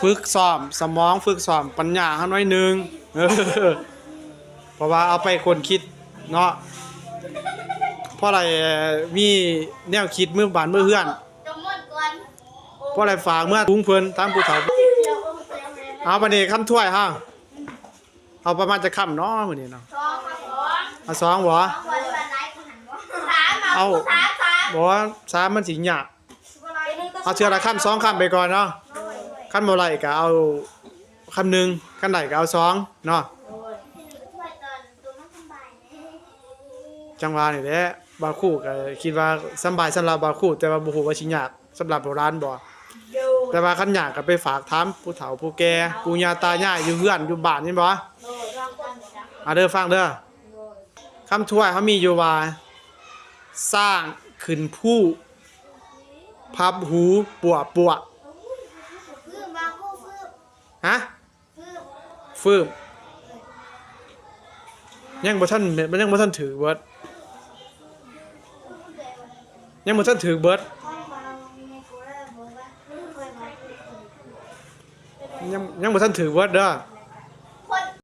ຝຶກຊ້ອມສະໝອງ, ຝຶກຊ້ອມປັນຍາເຮົາໜ້ອຍໜຶ່ງ ເອີ ເພາະວ່າເອົາໄປຄົ້ນຄິດເນາະ ພໍໄດ້ມີແນວຄິດເມືອບ້ານເມືອເຮືອນ ພໍໄດ້ຝາກເມືອປຸງເພິ່ນ ທາງຜູ້ເຖົ້າ. ເອົາ ບາດນີ້ຄຳຖ້ວຍເຮົາ ເອົາປະມານຈັກຄຳເນາະມື້ນີ້ເນາະ? ສອງ ເອົາສອງບໍ? ສອງບໍ ຫຼືວ່າຫຼາຍກວ່າຫັ້ນບໍ? ສາມ ເອົາ ເອົາ ສາມ ສາມ ບໍ່ ສາມມັນຊິຍາກ ເອົາເທື່ອລະຄຳສອງຄຳໄປກ່ອນເນາະ. ໂດຍ ຄັນບໍ່ໄດ້ກໍເອົາຄຳໜຶ່ງ ຄັນໄດ້ກໍເອົາສອງເນາະ. ໂດຍ ຈັ່ງວ່ານີ້ແຫຼະ ບ່າວຄູກໍຄິດວ່າສຳບາຍສຳລັບບ່າວຄູ ແຕ່ວ່າບໍ່ຮູ້ວ່າຊິຍາກ ສຳລັບໂບລານບໍ? ໂດຍ ແຕ່ວ່າຄັນຍາກກໍໄປຝາກຖາມຜູ້ເຖົ້າຜູ້ແກ່ ປູ່ຍ່າຕາຍາຍຢູ່ເຮືອນຢູ່ບ້ານ ແມ່ນບໍ່? ໂດຍ ອາ ເດີ ຟັງເດີ ໂດຍ ຄຳຖ້ວຍເຮົາມີຢູ່ວ່າ ຊ້າງຂຶ້ນພູ ພັບຫູປົວໆ ຟືມ ບ່າວຄູ ຟືມ ຮະ? ຟືມ ຟືມ ຍັງບໍ່ທັນ ມັນຍັງບໍ່ທັນຖືກເບິດ ຍັງບໍ່ທັນຖືກເບິດ ຍັງ ຍັງບໍ່ທັນຖືກເບິດເດີ.